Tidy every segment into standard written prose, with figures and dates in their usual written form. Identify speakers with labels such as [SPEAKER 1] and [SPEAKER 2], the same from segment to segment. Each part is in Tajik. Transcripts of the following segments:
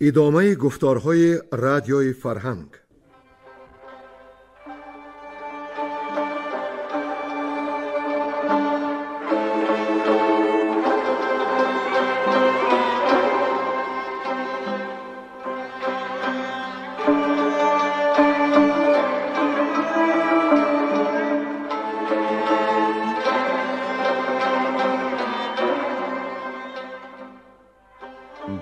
[SPEAKER 1] Идомаи гуфторҳои радиои фарҳанг.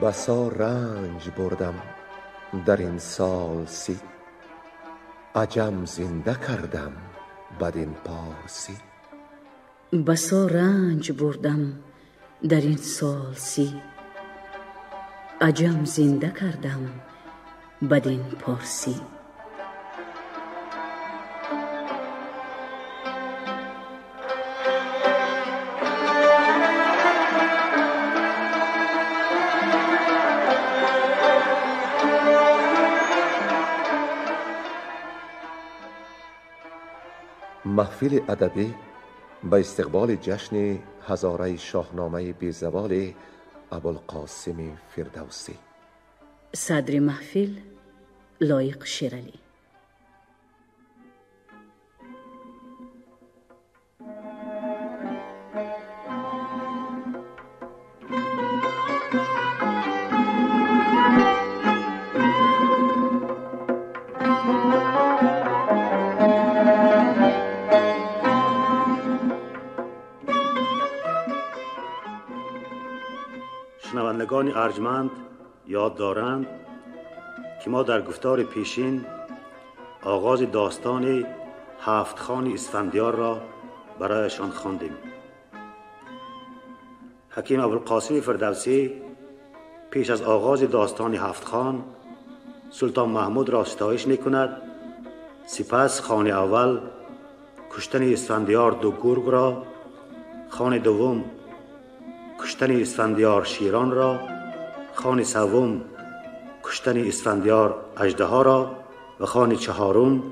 [SPEAKER 1] بسا رنج بردم در این سال 30، عجم زنده کردم بدین پارسی.
[SPEAKER 2] بسا رنج بردم در این سال 30، عجم زنده کردم بدین پارسی.
[SPEAKER 1] Маҳфили адабӣ ба истиқболи ҷашни ҳазораи шоҳномаи безаволи Абулқосими Фирдавсӣ.
[SPEAKER 2] Садри маҳфил Лоиқ Шералӣ.
[SPEAKER 3] شنوندگان ارجمند یاد دارند که ما در گفتار پیشین آغاز داستان هفت خان اسفندیار را برایشان خواندیم. حکیم ابوالقاسم فردوسی پیش از آغاز داستان هفت خان سلطان محمود را ستایش می‌کند. سپس خان اول کشتن اسفندیار دو گرگ را، خان دوم کشتن اسفندیار شیران را، خان سوم کشتن اسفندیار اژدها را و خان چهارم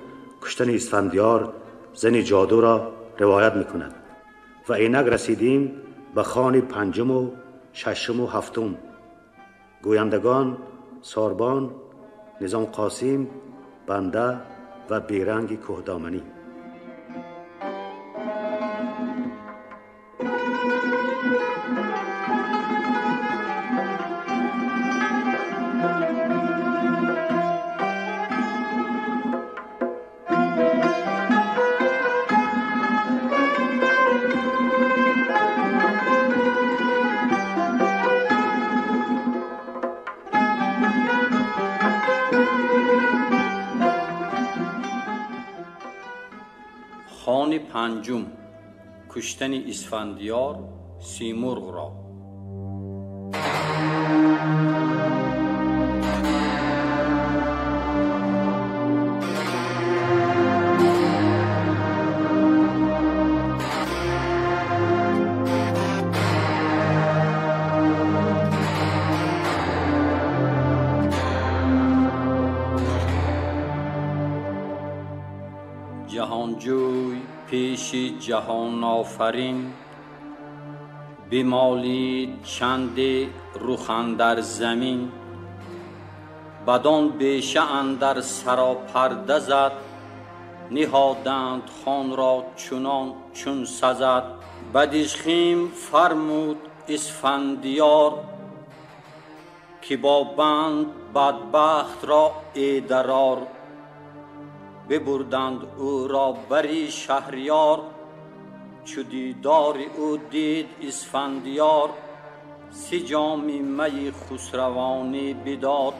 [SPEAKER 3] کشتن اسفندیار زن جادو را روایت میکند و اینک رسیدیم به خان پنجم و ششم و هفتم. گویندگان ساربان، نظام قاسم، بنده و بیرنگ کوهدامنی.
[SPEAKER 4] Хони панҷум куштани Исфандиёр Симурғро. ҷаҳонҷӯй пеши ҷаҳонофарин, бимолид чанде рух андар замин. Бадон беша андар саропарда зад, ниҳоданд хонро чунон чун сазад. Ба дижхим фармуд Исфандиёр, ки бо банд бадбахтро эдарор. Бибурданд ӯро бари шаҳриёр, чу дидори ӯ дид Исфандиёр. Си ҷоми майи хусравонӣ бидод,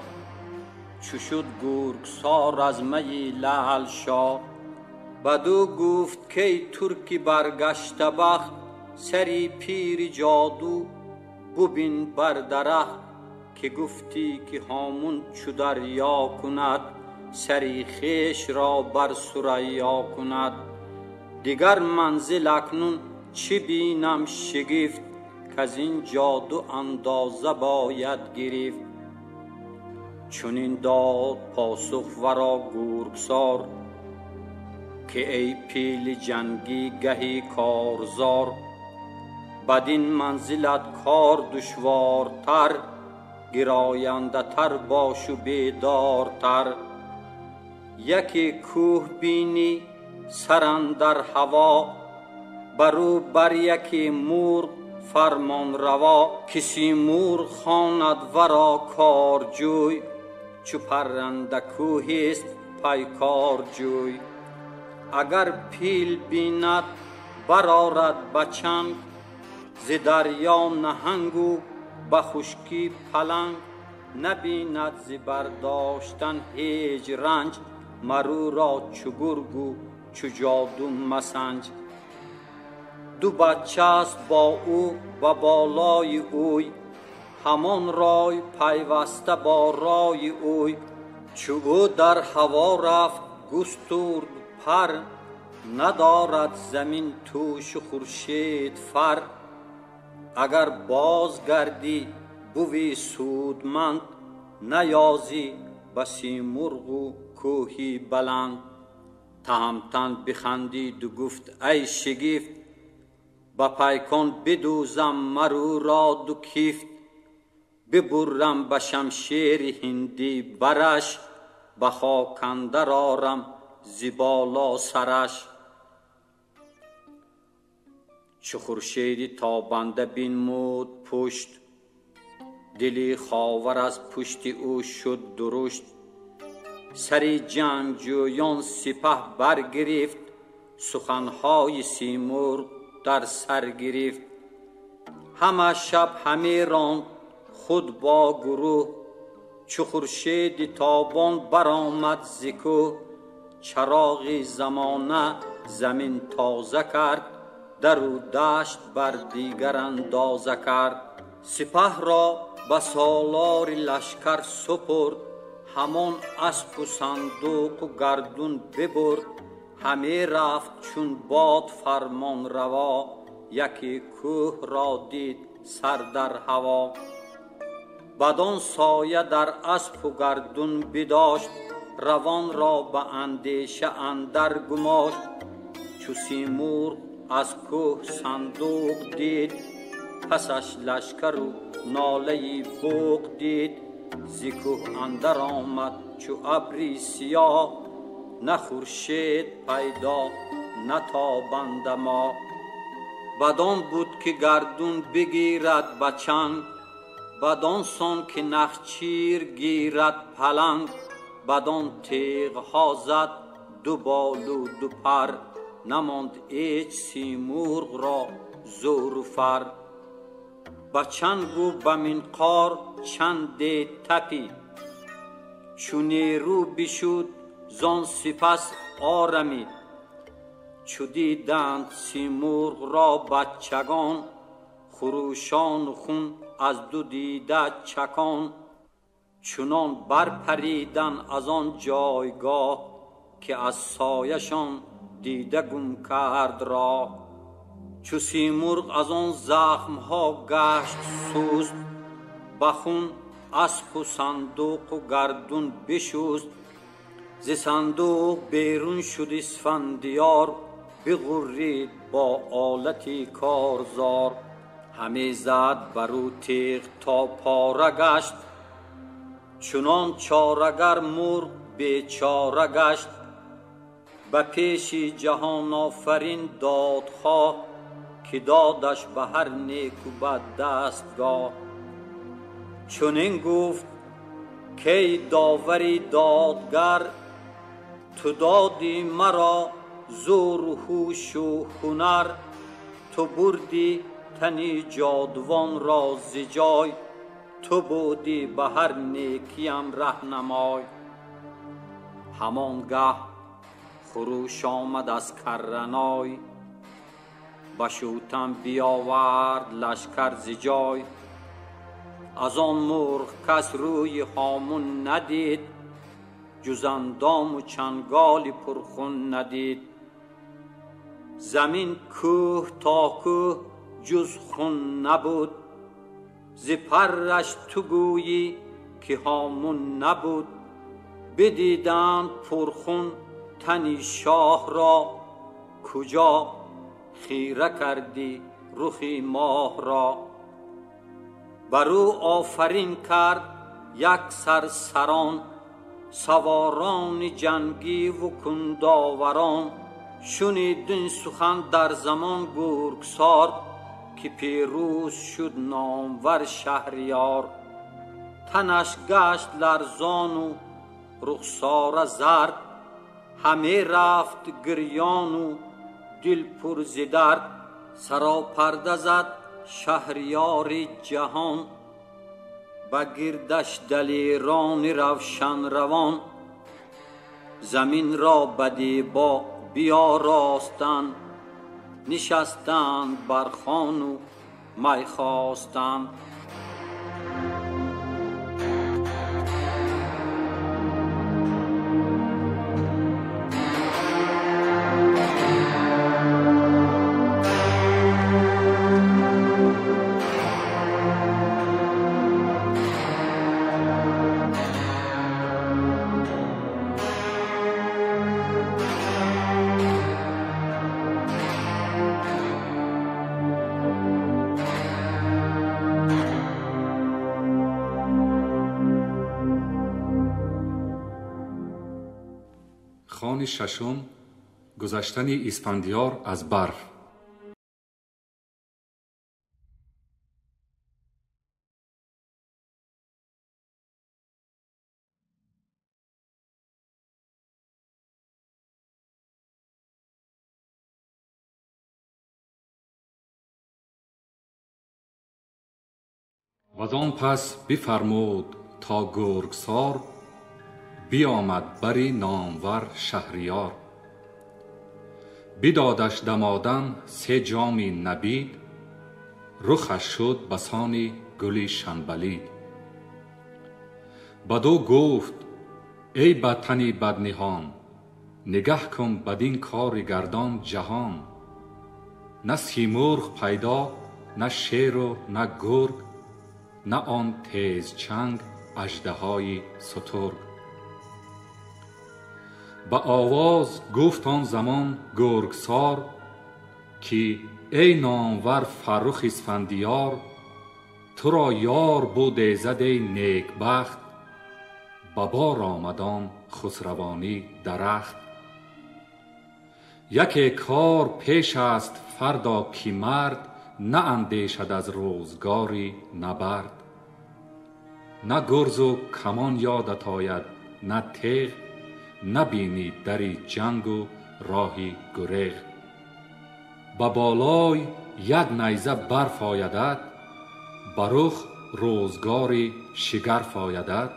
[SPEAKER 4] чу шуд гургсор аз майи лаъл шод. Бадӯ гуфт кай турки баргашта бахт, сари пири ҷоду бубин бар дарахт. Ки гуфтӣ ки ҳомун чу дарё кунад, сари хешро бар сурайё кунад. Дигар манзил акнун чӣ бинам шигифт, каз ин ҷоду андоза бояд гирифт. Чунин дод посух варо гургсор, ки эй пили ҷангӣ гаҳи корзор. Бадин манзилат кор душвортар, گراینده تر باش و بیدارتر. یکی کوه بینی سر اندر هوا، برو بر یکی مرغ فرمان روا. که سیمرغ خواند ورا کارجوی، چو پرنده کوهیست پیکار جوی. اگر پیل بیند برآرد به چنگ، ز دریا نهنگ و به خشکی پلنگ. نبیند ز برداشتن هیچ رنج، مر او را چو گرگ و چو جادو مسنج. دو بچه است با او و بالای اوی، همان رای پیوسته با رای اوی. چو او در هوا رفت گسترد پر، ندارد زمین توش خورشید فر. اگر باز گردی بوی سودمند، نیازی به سیمرغ و کوهی بلند. تهمتن بخندید و گفت ای شگفت، به پیکان بدوزم مر او را دو کیفت. ببرم به شمشیر هندی برش، به خاک اندر آرم ز بالا سرش. چو خورشید تابنده بنمود پشت، دل خاور از پشت او شد درشت. سر جنگجویان سپه برگرفت، سخنهای سیمرغ در سر گرفت. همه شب همی راند خود با گروه، چو خورشید تابان برآمد ز کوه. چراغ زمانه زمین تازه کرد، در و دشت بر دیگر اندازه کرد. سپه را به سالار لشکر سپرد، همان اسپ و صندوق و گردون ببرد. همی رفت چون باد فرمان روا، یکی کوه را دید سر در هوا. بدان سایه در اسپ و گردون بداشت، روان را به اندیشه اندر گماشت. چو سیمرغ از کوه صندوق دید، پسش لشکر و ناله بوق دید. ز کوه اندر آمد چو ابری سیاه، نه خورشید پیدا نه تابنده ماه. بدان بود که گردون بگیرد به چنگ، بدان سان که نخچیر گیرد پلنگ. بدان تیغ ها زد دو بال و دو پر، نماند هیچ سیمرغ را زور و فر. به چنگ و به منقار چندی تپید، چو نیرو بشد زان سپس آرمید. چو دیدند سیمرغ را بچگان، خروشان خون از دو دیده چکان. چنان برپریدند از آن جایگاه، که از سایه‌شان دیده گم کرد راه. چو سیمرغ از آن زخمها گشت سست، به خون اسپ و صندوق و گردون بشست. ز صندوق بیرون شد اسفندیار، بغرید با آلت کارزار. همی زد بر او تیغ تا پاره گشت، چنان چاره گر مرغ بیچاره گشت. به پیش جهان آفرین دادخواه، که دادش به هر نیک و بد دستگاه. چنین گفت کای داوری دادگر، تو دادی مرا زور و هوش و هنر. تو بردی تنی جادوان را ز جای، تو بودی به هر نیکیم رهنمای. همانگه خروش آمد از کرنای، به شوتن بیاورد لشکر ز جای. از آن مرغ کس روی هامون ندید، جز اندام و چنگال پرخون ندید. زمین کوه تا کوه جز خون نبود، ز پرش تو گویی که هامون نبود. بدیدند پرخون تنی شاه را، کجا خیره کردی رخی ماه را. بر او آفرین کرد یک سر سران، سواران جنگی و کنداوران. شنید این سخن در زمان گرگسار، که پیروز شد نامور شهریار. تنش گشت لرزان و رخسار زرد، همه رفت گریان و دل پر ز درد. سراپرده زد شهریار جهان، بگردش دلیران روشن روان. زمین را بدیبا بیاراستند، نشستند بر خوان و می خواستند.
[SPEAKER 5] خان ششم، گذشتن اسفندیار از برف. و آن پس بفرمود تا گرگسار، بیامد بری نامور شهریار. بدادش دمادم 3 جامی نبید، رخش شد بسانی گلی شنبلید. بدو گفت ای بدتنی بدنهان، نگه کن بدین کار گردان جهان. نه سیمرغ پیدا، نه شیر و نه گرگ، نه آن تیز چنگ اژدهای سترگ. به آواز گفت آن زمان گرگسار، که ای نامور فرخ اسفندیار، تو را یار بود ایزد ای نیکبخت، به بار آمد آن خسروانی درخت. یکی کار پیش است فردا که مرد، نه اندیشد از روزگاری نبرد. نه گرز و کمان یادت آید نه تیغ، نبینی دری جنگ و راهی گریغ. به بالای یک نیزه برف آیدت، برخ روزگاری شگرف آیدت.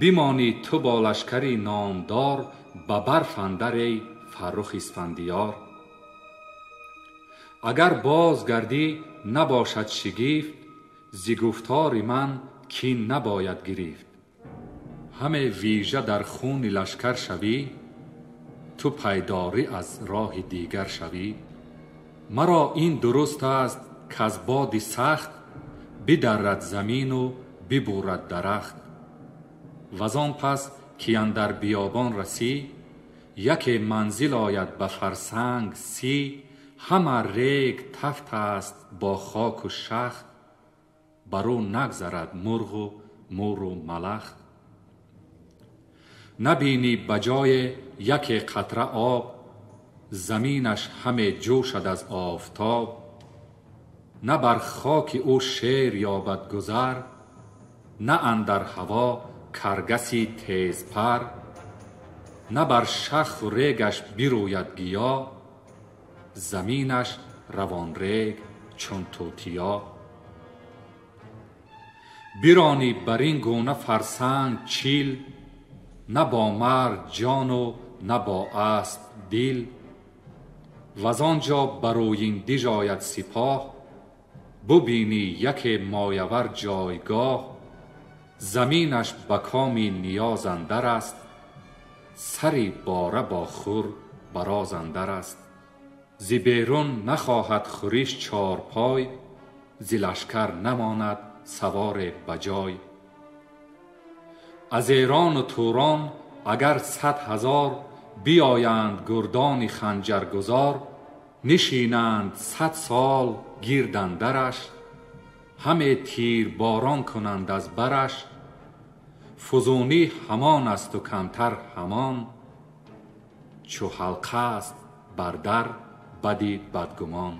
[SPEAKER 5] بمانی تو با لشکری نامدار، به برف اندر ای فرخ اسفندیار. اگر باز گردی نباشد شگفت، ز گفتار من کین نباید گرفت. همه ویژه در خون لشکر شوی، تو پیداری از راه دیگر شوی. مرا این درست است که از باد سخت، بدرد زمین و ببرد درخت. وزان پس که اندر بیابان رسی، یکی منزل آید به فرسنگ 30. همه ریگ تفت است با خاک و شخت، برو نگذرد مرغ و مور و ملخ. نبینی بجای یک قطره آب، زمینش همه جوشد از آفتاب. نه بر خاک او شیر یابد گذر، نه اندر هوا کرگسی تیز پر. نه بر شخ و ریگش بروید گیا، زمینش روان ریگ چون توتیا. برانی بر این گونه فرسنگ 40، نه با مرد جان و نه با اسب دل. وزآنجا برویین دژ آید سپاه، ببینی یک مایور جایگاه. زمینش به کامی نیاز اندر است، سری باره با خور براز اندر است. ز بیرون نخواهد خورش چارپای، ز لشکر نماند سوار بجای. از ایران و توران اگر 100,000 بیایند گردان خنجرگزار، نشینند 100 سال گرد اندرش، ҳаме тирборон кунанд аз бараш, фузунӣ ҳамон асту камтар ҳамон, чу ҳалқа аст бар дар бади бадгумон.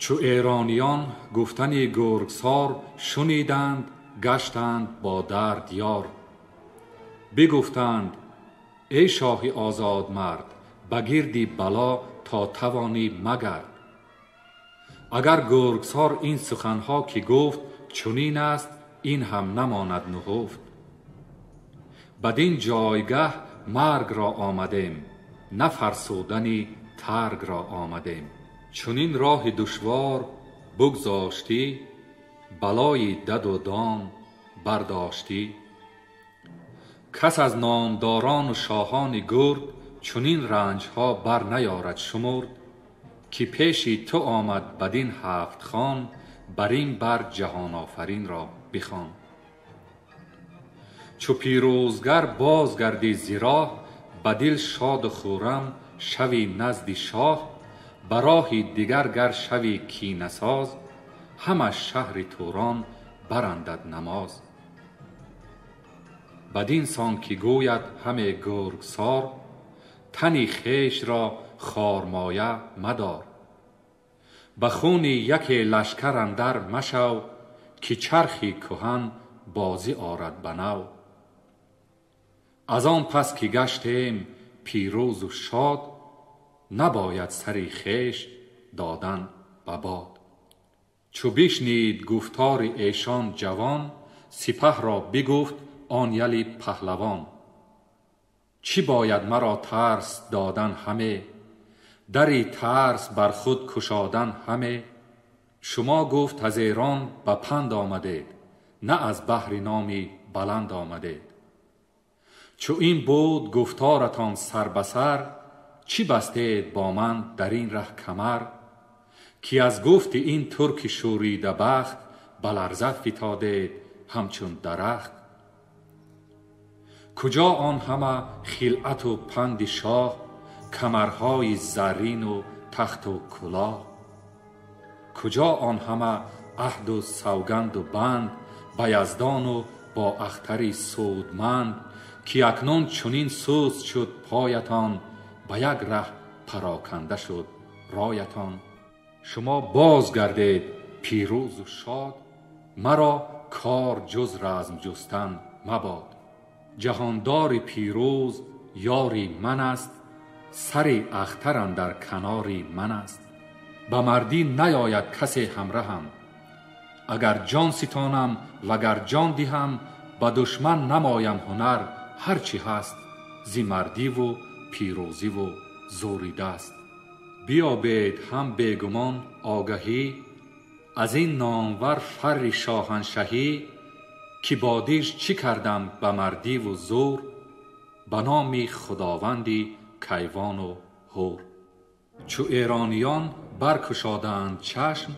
[SPEAKER 5] Чу эрониён гуфтани гургсор шуниданд, гаштанд бо дард ёр. Бигуфтанд: эй шоҳи озодмард, ба гирди бало то тавонӣ магард. Агар гургсор ин суханҳо ки гуфт чунин аст, ин ҳам намонад нуҳуфт. Бадин ҷойгаҳ маргро омадем, на фарсудани таргро омадем. Чунин роҳи душвор бугзоштӣ, балои даду дом бардоштӣ. Кас аз номдорону шоҳони гурд чунин ранҷҳо бар наёрад шумурд, ки пеши ту омад бадин ҳафт хон, бар ин бар ҷаҳонофаринро бихон. Чу пирӯзгар бозгардӣ зи роҳ, ба дил шоду хуррам шави назди шоҳ, ба роҳи дигар гар шави кинасоз, ҳама шаҳри Турон барандад намоз. Бадин сон ки гӯяд ҳаме гургсор, тани хешро хормоя мадор. Ба хуни яке лашкар андар машав, ки чархи кӯҳан бозӣ орад ба нав. Аз он пас ки гаштем пирӯзу шод, набояд сари хеш додан ба бод. Чу бишнид гуфтори эшон ҷавон, сипаҳро бигуфт он яли паҳлавон: чӣ бояд маро тарс додан ҳаме, дари тарс бар худ кушодан ҳаме? Шумо гуфт аз Эрон ба панд омадед, на аз баҳри номи баланд омадед. Чу ин буд гуфторатон сар ба сар, чӣ бастед бо ман дар ин раҳ камар? Ки аз гуфти ин турки шӯрида бахт, ба ларза фитодед ҳамчун дарахт. Куҷо он ҳама хилъату панди шоҳ, камарҳои заррину тахту кулоҳ? Куҷо он ҳама аҳду савганду банд, ба яздону бо ахтари судманд, ки акнун чунин суст шуд поятон, ба як раҳ пароканда шуд роятон? Шумо бозгардед пирӯзу шод, маро кор ҷуз разм ҷустан мабод. Ҷаҳондори пирӯз ёри ман аст, сари ахтар андар канори ман аст. Ба мардӣ наёяд касе ҳамраҳам, агар ҷон ситонам вагар ҷон диҳам, ба душман намоям ҳунар ҳар чӣ ҳаст, зи мардиву пирӯзиву зӯри даст. Биёбед ҳам бегумон огаҳӣ, аз ин номвар фарри шоҳаншаҳӣ, ки бо диш чӣ кардам ба мардиву зӯр, ба номи худованди кайвону ҳур. Чу эрониён баркушоданд чашм,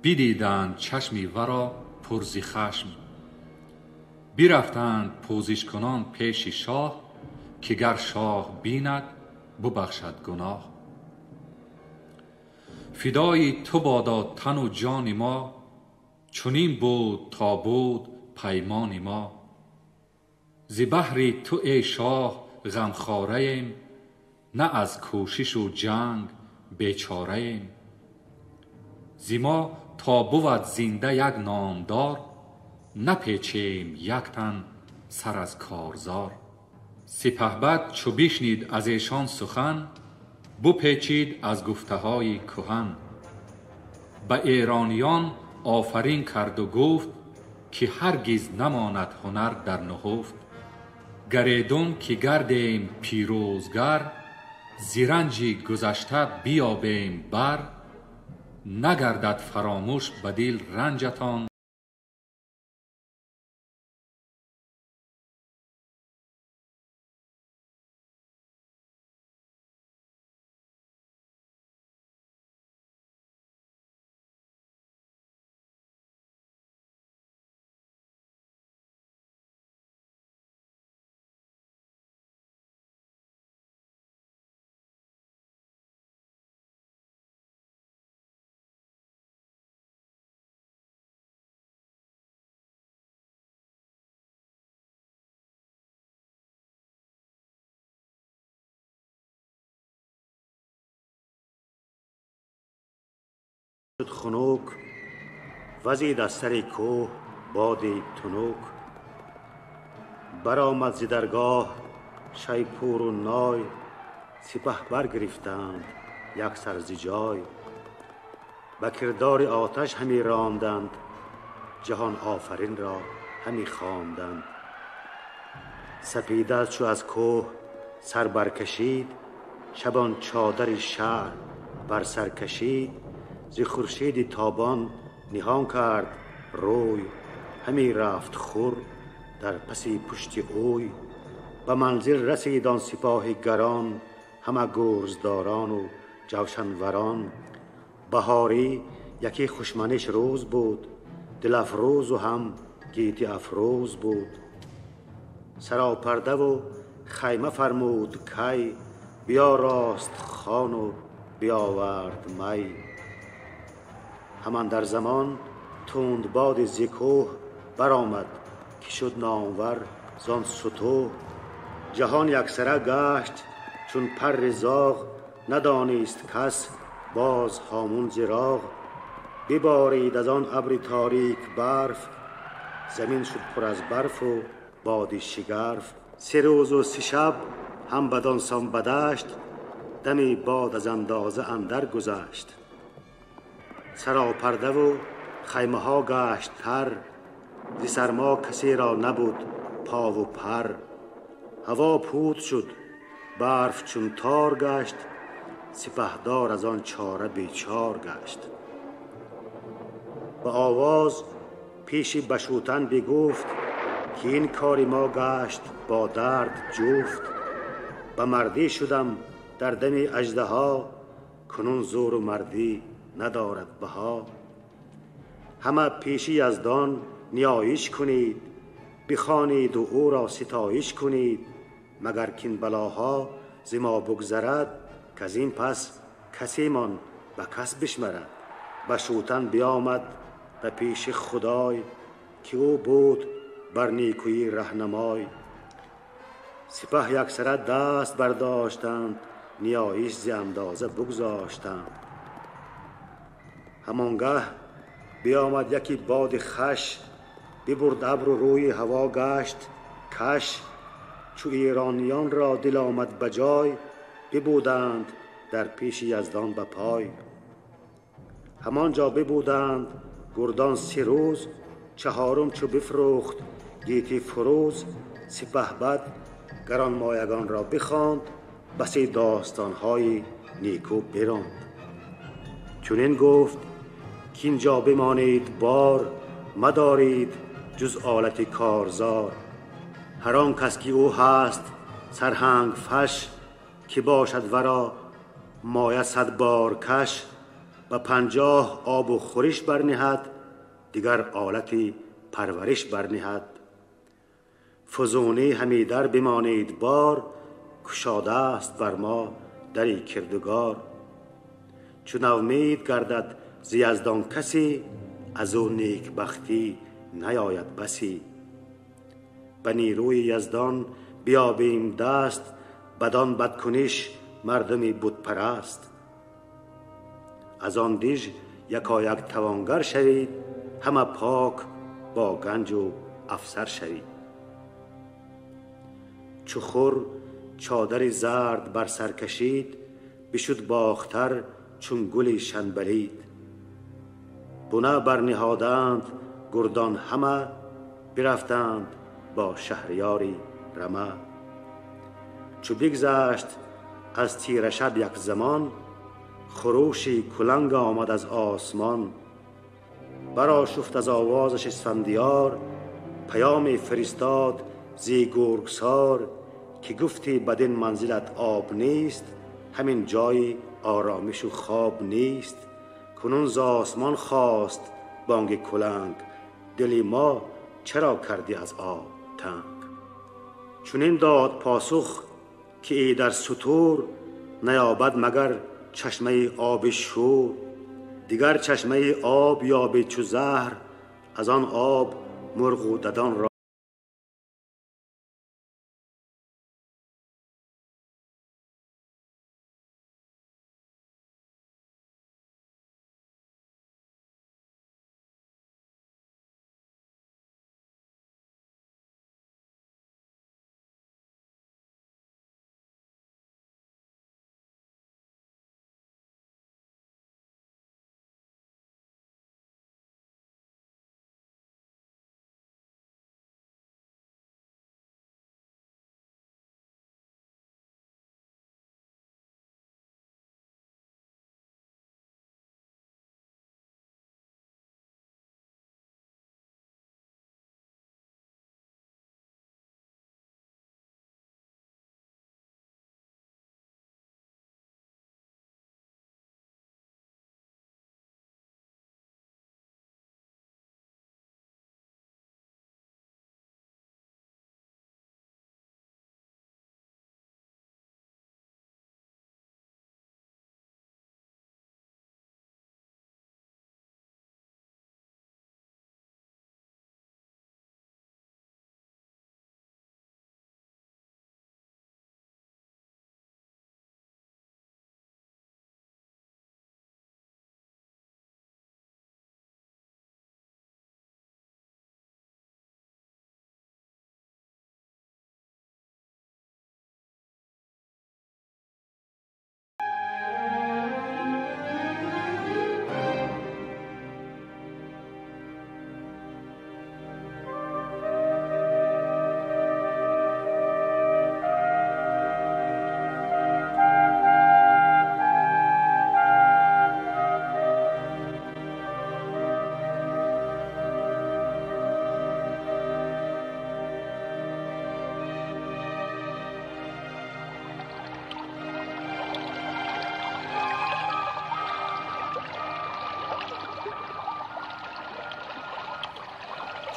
[SPEAKER 5] бидиданд чашми варо пур зи хашм. Бирафтанд пӯзишкунон пеши шоҳ, ки гар шоҳ бинад бубахшад гуноҳ. Фидои ту бодо тану ҷони мо, чунин буд то буд паймони мо. Зи баҳри ту эй шоҳ ғамхораем, на аз кӯшишу ҷанг бечораем. Зи мо то бувад зинда як номдор, напечем як тан сар аз корзор. Сипаҳбад чу бишнид аз эшон сухан, бупечид аз гуфтаҳои кӯҳан. Ба эрониён офарин карду гуфт, ки ҳаргиз намонад ҳунар дар нуҳуфт. Гаредун ки гардем пирӯзгар, зи ранҷи гузашта биёбем бар, нагардад фаромӯш ба дил ранҷатон.
[SPEAKER 3] Шуд хунук, вазид аз сари кӯҳ боди тунук. Баромад зи даргоҳ шайпуру ной, сипаҳ баргирифтанд як сар зи ҷой. Ба кирдори оташ ҳами ронданд, ҷаҳон офаринро ҳами хонданд. Сапеда чу аз кӯҳ сар баркашид, шабон чодари шаҳр бар сар кашид. Зи хуршеди тобон ниҳон кард рӯй, ҳами рафт хур дар паси пушти ӯй. Ба манзил расид он сипоҳи гарон, ҳама гурздорону ҷавшанварон. Баҳорӣ яке хушманиш рӯз буд, дилафрӯзу ҳам гети афрӯз буд. Саропардаву хайма фармуд кай, биёрост хону биёвард май. Ҳаман дар замон тундбоди зи кӯҳ баромад, ки шуд номвар зон сутӯҳ. Ҷаҳон яксара гашт чун парри зоғ, надонист кас боз ҳомун зи роғ. Биборид аз он абри торик барф, замин шуд пур аз барфу боди шигарф. Се рӯзу се шаб ҳам бадон сон ба дашт, дами бод аз андоза андар гузашт. Саропардаву хаймаҳо гашт тар, зи сармо касеро набуд пову пар. Ҳаво пуд шуд, барф чун тор гашт, сипаҳдор аз он чора бечор гашт. Ба овоз пеши Башӯтан бигуфт, ки ин кори мо гашт бо дард ҷуфт. Ба мардӣ шудам дар дами аждаҳо, кунун зӯру мардӣ надорад баҳо. Ҳама пеши Яздон ниёиш кунед, бихониду ӯро ситоиш кунед. Магар кин балоҳо зи мо бугзарад, каз ин пас касемон ба кас бишмарад. Башӯтан биёмад ба пеши Худой, ки ӯ буд бар некӯӣ раҳнамой. Сипаҳ яксара даст бардоштанд, ниёиш зи андоза бугзоштанд. Ҳамонгаҳ биёмад яке боди хаш, бибурд абру рӯи ҳаво гашт каш. Чу эрониёнро дил омад ба ҷой, бибуданд дар пеши Яздон ба пой. Ҳамон ҷо бибуданд гурдон се рӯз, чаҳорум чу бифрӯхт гети фурӯз. Сипаҳбад гаронмоягонро бихонд, басе достонҳои некӯ биронд. Чунин гуфт кин ҷо бимонед бор, мадорید ҷуз олати корзор. Ҳар он кас ки ӯ ҳаст сарҳанг фаш, ки бошад варо моя сад бор каш. Ба 50 обу хӯриш барниҳад, дигар олати парвариш барниҳад. Фузунӣ ҳами дар бимонед бор, кушодааст бар мо дари кирдугор. Чу навмид гардад зи Яздон касе, аз ӯ некбахтӣ наёяд басе. Ба нерӯи Яздон биёбем даст, бадон бадкуниш мардуми бутпараст. Аз он диж якояк тавонгар шавед, ҳама пок бо ганҷу афсар шавед. Чу хур чодари зард бар сар кашид, бишуд бохтар чун гули шанбалид. Буна барниҳоданд гурдон ҳама, бирафтанд бо шаҳриёри рама. Чу бигзашт аз тира шаб як замон, хурӯши куланг омад аз осмон. Барошуфт аз овозаш Исфандиёр, паёме фиристод зи гургсор, ки гуфтӣ бадин манзилат об нест, ҳамин ҷои оромишу хоб нест. Кунун з осмон хост бонги куланг, дили мо чаро кардӣ аз об танг? Чунин дод посух ки эй дар сутур, наёбад магар чашмаи оби шӯр. Дигар чашмаи об ёбед чу заҳр, аз он об мурғу дадон ро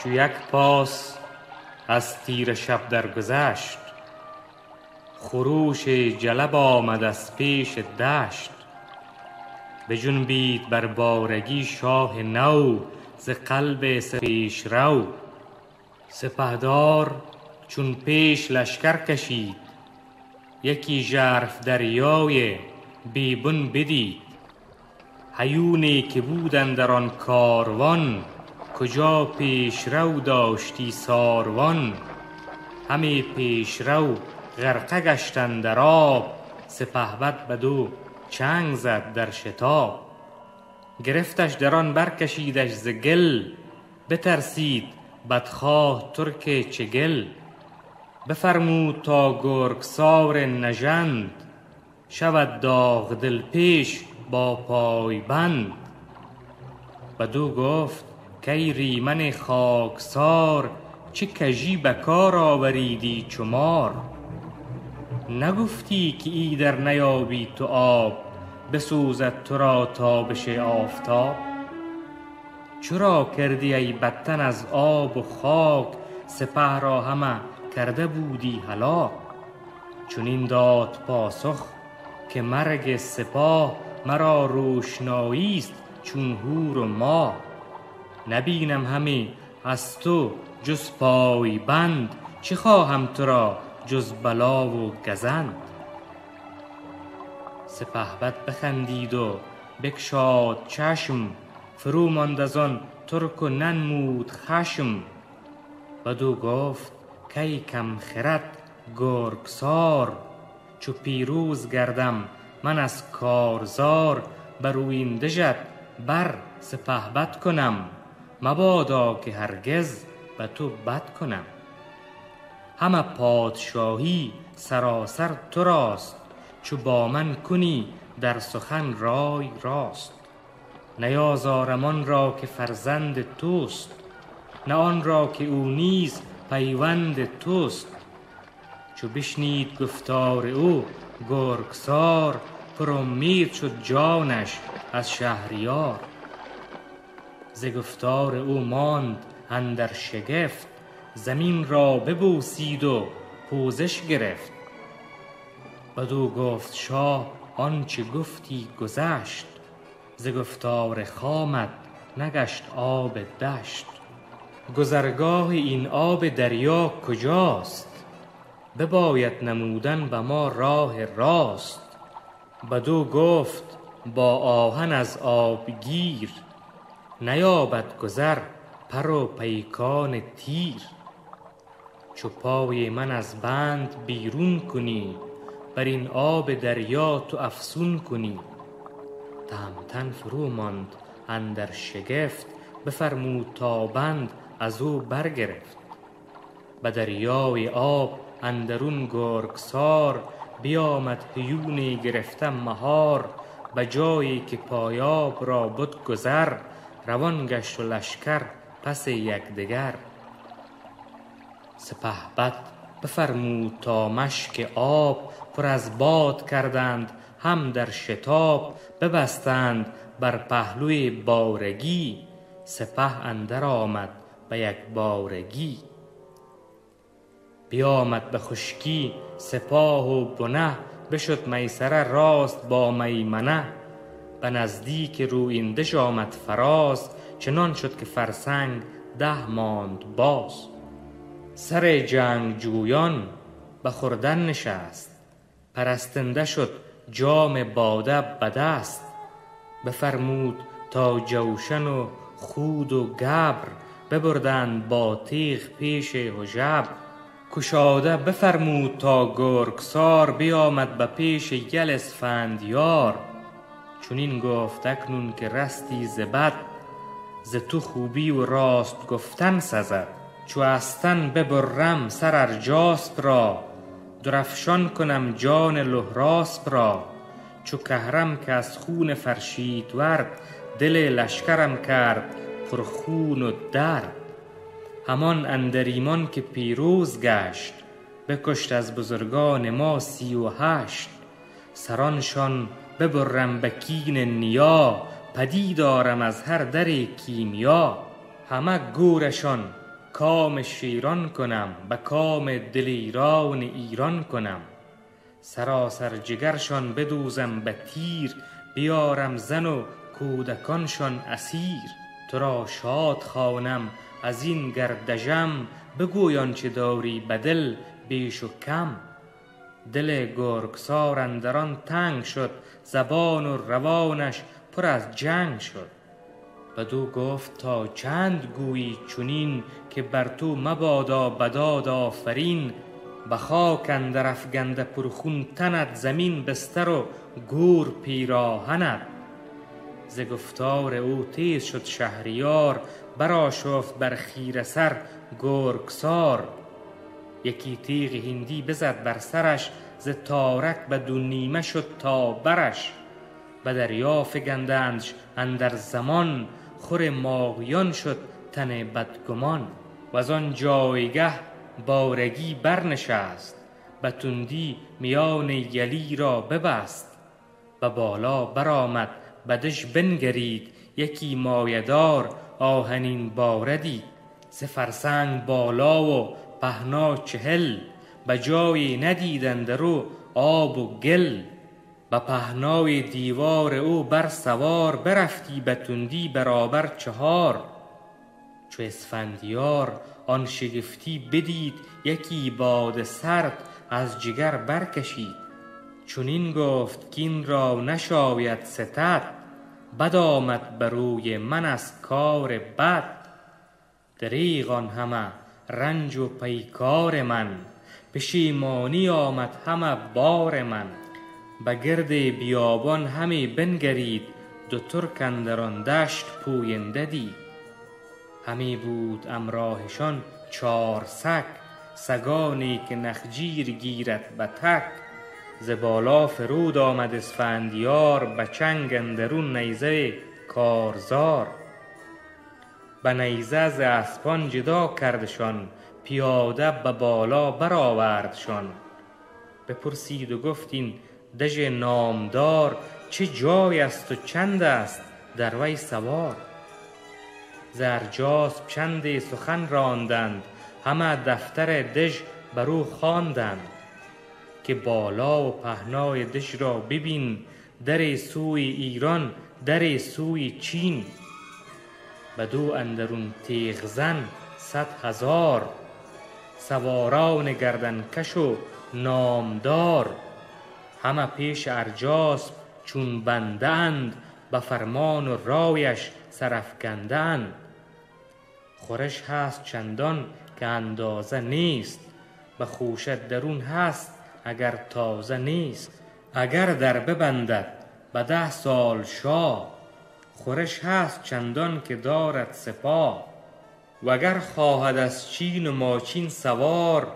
[SPEAKER 6] چو یک پاس از تیره شب درگذشت، خروش جلب آمد از پیش دشت. بجنبید بر بارگی شاه نو، ز قلب پیشرو. سپهدار چون پیش لشکر کشید، یکی ژرف دریای بی بن بدید. هیونی که بود اندر آن کاروان، کجا پیشرو داشتی ساروان. همی پیشرو غرقه گشتند در آب، سپهبد بدو چنگ زد در شتاب. گرفتش در آن برکشیدش ز گل، بترسید بدخواه ترک چگل. بفرمود تا گرگسار نژند، شود داغ دل پیش با پای بند. بدو گفت کای ریمن خاکسار، چه کژی به کار آوریدی چو مار. نگفتی که ایدر نیابی تو آب، بسوزد تو را تابش آفتاب. چرا کردی ای بدتن از آب و خاک، سپه را همه کرده بودی هلاک. چنین داد پاسخ که مرگ سپاه، مرا روشنایی است چون هور و ماه. نبینم همی از تو جز پای بند، چه خواهم تو را جز بلا و گزند. سپهبد بخندید و بگشاد چشم، فرو ماند از آن ترک و ننمود خشم. بدو گفت کای کم خرد گرگسار، چو پیروز گردم من از کارزار. بر رویین دژت بر سپهبد کنم، مبادا که هرگز به تو بد کنم. همه پادشاهی سراسر تو راست، چو با من کنی در سخن رای راست. نیازارم آن را که فرزند توست، نه آن را که او نیز پیوند توست. چو بشنید گفتار او گرگسار، پرامید شد جانش از شهریار. ز گفتار او ماند اندر شگفت، زمین را ببوسید و پوزش گرفت. بدو گفت شاه آنچه گفتی گذشت، ز گفتار خامت نگشت آب دشت. گذرگاه این آب دریا کجاست؟ بباید نمودن به ما راه راست. بدو گفت با آهن از آب گیر، نیابد گذر پر و پیکان تیر. چو پای من از بند بیرون کنی، بر این آب دریا تو افسون کنی. تهمتن فرو ماند اندر شگفت، بفرمود تا بند از او برگرفت. به دریای آب اندرون گرگسار، بیامد هیونی گرفته مهار. به جایی که پایاب را بد گذر، روان گشت و لشکر پس یکدیگر. سپهبد بفرمود تا مشک آب، پر از باد کردند هم در شتاب. ببستند بر پهلوی بارگی، سپه اندر آمد به یک بارگی. بیامد به خشکی سپاه و بنه، بشد میسره راست با میمنه. به نزدیک رویین دژ آمد فراز، چنان شد که فرسنگ 10 ماند باز. سر جنگجویان به خوردن نشست، پرستنده شد جام باده به دست. بفرمود تا جوشن و خود و گبر، ببردند با تیغ پیش هژبر. کشاده بفرمود تا گرگسار، بیامد به پیش یل اسفندیار. چنین گفت اکنون که رستی ز بد، ز تو خوبی و راست گفتن سزد. چو از تن ببرم سر ارجاسپ را، درفشان کنم جان لهراسپ را. چو کهرم که از خون فرشیدورد، دل لشکرم کرد پرخون و درد. همان اندر ایمان که پیروز گشت، بکشت از بزرگان ما 38. سرانشان ببرم به کین نیا، پدید آرم از هر در کیمیا. همه گورشان کام شیران کنم، به کام دلیران ایران کنم. سراسر جگرشان بدوزم به تیر، بیارم زن و کودکانشان اسیر. تو را شاد خوانم از این گر دژم، بگوی آنچه داری به دل بیش و کم. دل گرگسار اندران تنگ شد، زبان و روانش پر از جنگ شد. بدو گفت تا چند گویی چنین، که بر تو مبادا بداد آفرین. به خاک اندر افگنده پرخون تنت، زمین بستر و گور پیراهنت. ز گفتار او تیز شد شهریار، برآشفت بر خیره سر گرگسار. یکی تیغ هندی بزد بر سرش، ز تارک به دو نیمه شد تا برش. به دریا فگندندش اندر زمان، خور ماهیان شد تن بدگمان. وزان جایگه بارگی برنشست، به تندی میان یلی را ببست. به بالا برآمد به دژ بنگرید، یکی مایه دار آهنین باره دید. سه فرسنگ بالا و پهنا 40، به جای ندید اندر او آب و گل. به پهنای دیوار او بر سوار، برفتی به تندی برابر 4. چو اسفندیار آن شگفتی بدید، یکی باد سرد از جگر برکشید. چنین گفت کاین را نشاید ستد، بد آمد بر روی من از کار بد. دریغ آن همه رنج و پیکار من، پشیمانی آمد همه بار من. به گرد بیابان همی بنگرید، دو ترک اندر آن دشت پوینده دید. همی بود امراهشان 4 سگ، سگانی که نخجیر گیرد به تک. ز بالا فرود آمد اسفندیار، به چنگ اندرون نیزه کارزار. به نیزه ز اسپان جدا کردشان، پیاده به بالا برآوردشان. بپرسید و گفت این دژ نامدار، چه جای است و چند است در وی سوار. ز ارجاسپ چندی سخن راندند، همه دفتر دژ بر او خواندند. که بالا و پهنای دژ را ببین، در سوی ایران در سوی چین. بدو اندرون تیغ زن 100,000، سواران گردن کش و نامدار. همه پیش ارجاسپ چون بنده اند، به فرمان و رایش سرافکنده اند. خورش هست چندان که اندازه نیست، به خوشه درون هست اگر تازه نیست. اگر در ببندد به 10 سال شاه، خورش هست چندان که دارد سپاه. وگر خواهد از چین و ماچین سوار،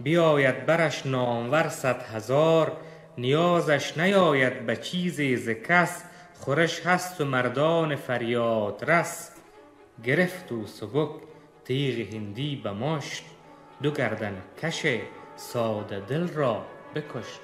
[SPEAKER 6] بیاید برش نامور 100,000. نیازش نیاید به چیزی ز کس، خورش هست و مردان فریاد رس. گرفت و سبک تیغ هندی به مشت، دو گردن کش ساده دل را بکشت.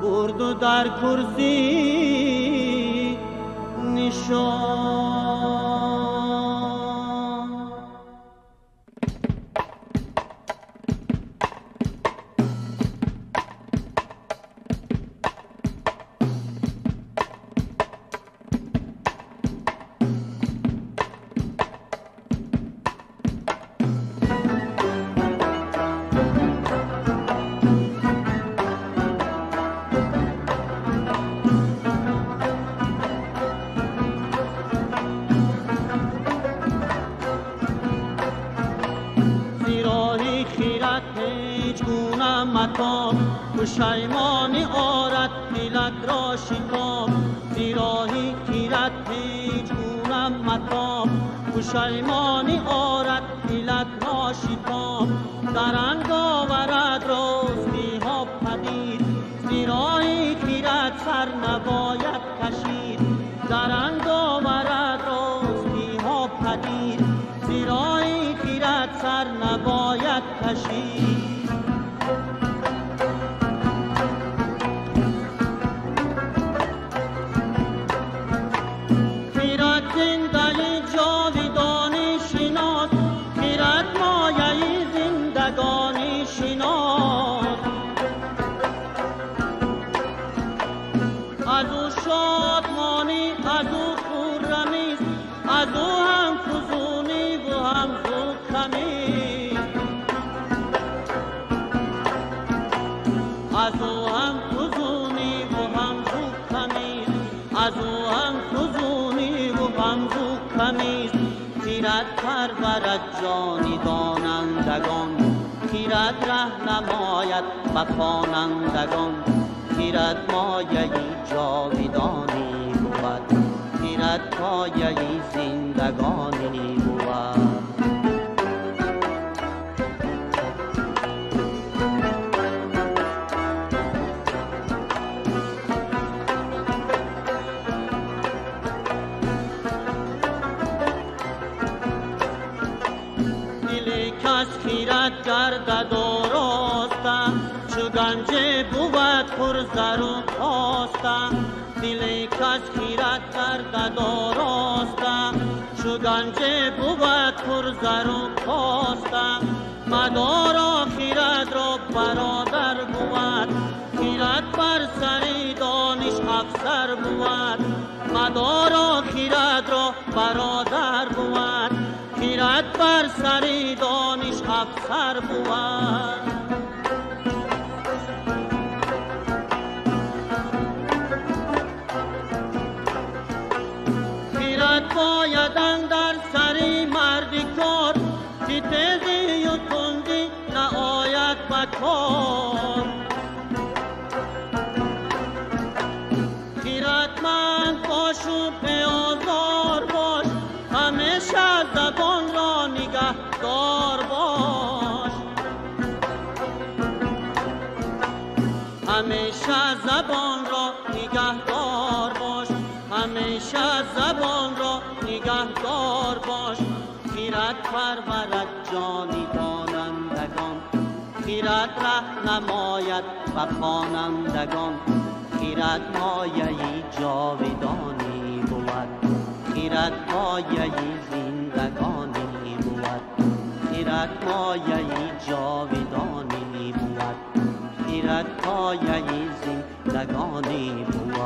[SPEAKER 7] برد و در کرسی نشان. پشیمانی آرد دلت را شتاب، زیراهی خیرت هیچ گونه متاب. پشیمانی آرد دلت را شتاب، درنگ آورد راستی ها پدید. زیراهی خیرت سر نباید کشید، درنگ آورد راستی ها پدید. زیراهی خیرت سر نباید کشید. خیرت پرورد جانی دانندگان، خیرت ره نماید به خوانندگان. خیرت مایه جاویدانی بود، خیرت پایه زندگانی بود. خیرت گردد آراسته، چو گنج بود پر زر و کاسته. دل کس خیرت گردد آراسته، چو گنج بود پر زر و کاسته. مدارا خیرت را برادر بود، خیرت بر سر دانش افسر بود. مدارا خیرت را برادر بود، خیرت بر سر دانش افسر بود. خیرت باید اندر سر مردی کار، که تیزی و تندی نآید به کار. خیرتمند باش و به آزار باش، همیشه زبان را نگه دار باش. همیشه زبان را نگه دار باش، همیشه زبان را نگه دار باش. خیرت پرورد جانی دانندگان، خیرت ره نماید به خوانندگان. خیرت مایه جاودانی بود، خیرت مایه زندگانی بود. خیرت مایه جاودانی بود، خیرت مایه زندگانی بود.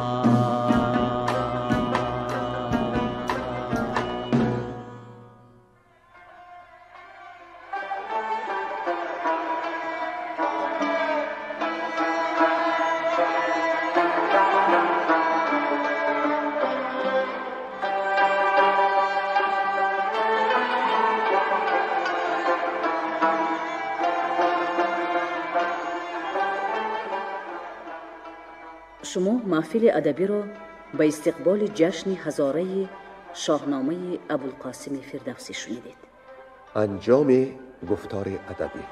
[SPEAKER 2] Шумо маҳфили адабиро ба истиқболи ҷашни ҳазораи шоҳномаи Абулқосими Фирдавсӣ шунидед.
[SPEAKER 1] Анҷоми гуфтори адабӣ.